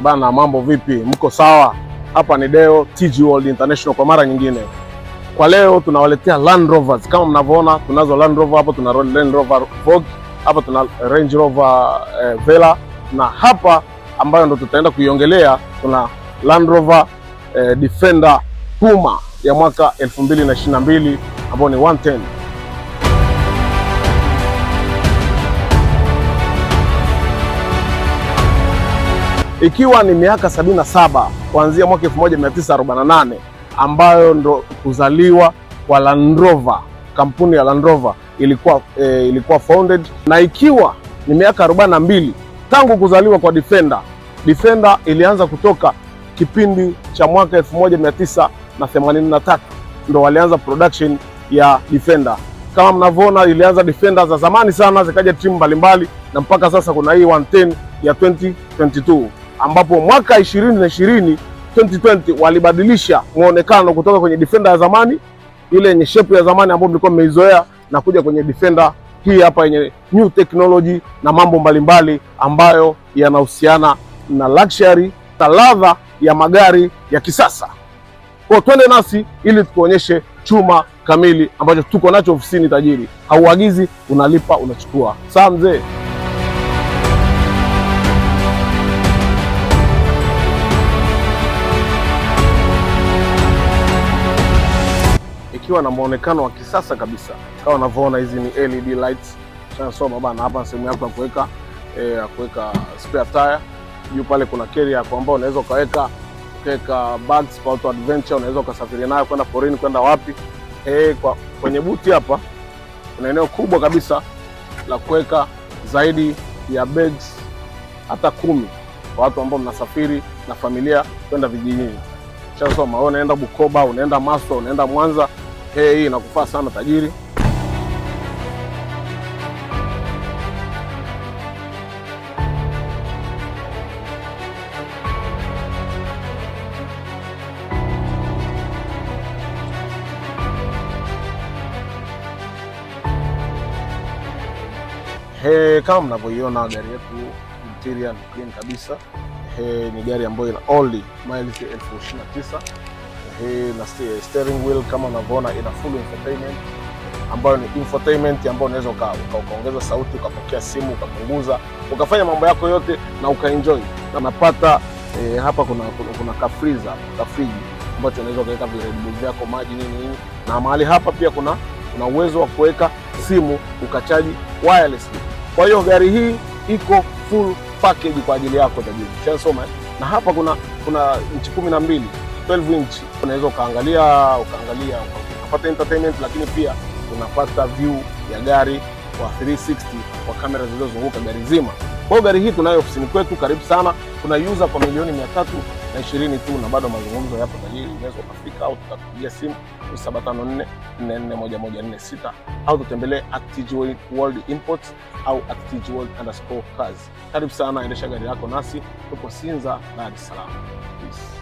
Bana, mambo vipi? Mko sawa? Hapa ni Deo TG World International kwa mara nyingine. Kwa leo tunawaletea Land Rovers. Kama mnavyoona tunazo Land Rover hapo, tuna Land Rover Vogue, hapa tuna Range Rover Velar, na hapa ambayo ndo tutaenda kuiongelea tuna Land Rover Defender Puma ya mwaka 2022 ambayo ni 110. Ikiwa ni miaka 77 kuanzia mwaka 1948 ambayo ndo kuzaliwa kwa Land Rover. Kampuni ya Land Rover ilikuwa founded, na ikiwa ni miaka 42 tangu kuzaliwa kwa Defender. Defender ilianza kutoka kipindi cha mwaka 1983 ndo walianza production ya Defender. Kama mnavyoona, ilianza Defender za zamani sana, zikaja trim mbalimbali na mpaka sasa kuna hii 110 ya 2022 ambapo mwaka 2020 2020 walibadilisha muonekano kutoka kwenye Defender ya zamani ile yenye shape ya zamani ambayo mlikuwa mmeizoea na kuja kwenye Defender hii hapa yenye new technology na mambo mbalimbali ambayo yanahusiana na luxury na ladha ya magari ya kisasa. Kwa twende nasi ili tukuonyeshe chuma kamili ambacho tuko nacho ofisini. Tajiri, hauagizi, unalipa, unachukua. Sawa mzee. Ikiwa na muonekano wa kisasa kabisa kama unavyoona, hizi ni LED lights. Tunasoma bana, hapa sehemu yako ya kuweka ya kuweka spare tire. Juu pale kuna carrier yako ambayo unaweza ukaweka bags kwa auto adventure, unaweza ukasafiri nayo kwenda porini, kwenda wapi. Kwa kwenye buti hapa kuna eneo kubwa kabisa la kuweka zaidi ya bags hata 10 kwa watu ambao mnasafiri na familia kwenda vijijini. Shasoma, wewe unaenda Bukoba, unaenda Maswa, unaenda Mwanza, hii inakufaa sana tajiri. Kama mnavyoiona gari yetu interior ni clean kabisa. Ni gari ambayo ina only miles 29,000. Na steering wheel kama unavyoona ina full infotainment ambayo ni infotainment ambayo unaweza ukaongeza sauti, ukapokea simu, ukapunguza, ukafanya mambo yako yote na ukaenjoy. Na napata hapa kuna ka freezer, ka friji ambacho unaweza ukaweka Red Bull vyako, maji, nini nini, na mahali hapa pia kuna uwezo wa kuweka simu ukachaji wirelessly. Kwa hiyo gari hii iko full package kwa ajili yako tajiri. Ushasoma eh? Na hapa kuna inchi 12, 12 inch, unaweza ukaangalia ukapata entertainment, lakini pia unapata view ya gari kwa 360 kwa kamera zilizozunguka gari zima. Kwa hiyo gari hii tunayo ofisini kwetu, karibu sana. Tunaiuza kwa milioni 320 tu, na bado mazungumzo yapo tajiri. Unaweza ukafika au tukakupigia simu 754 441146 au tutembelee @TG World Imports au @TGWorld_cars. Karibu sana, endesha gari yako nasi, tuko Sinza, Dar es Salaam. Peace.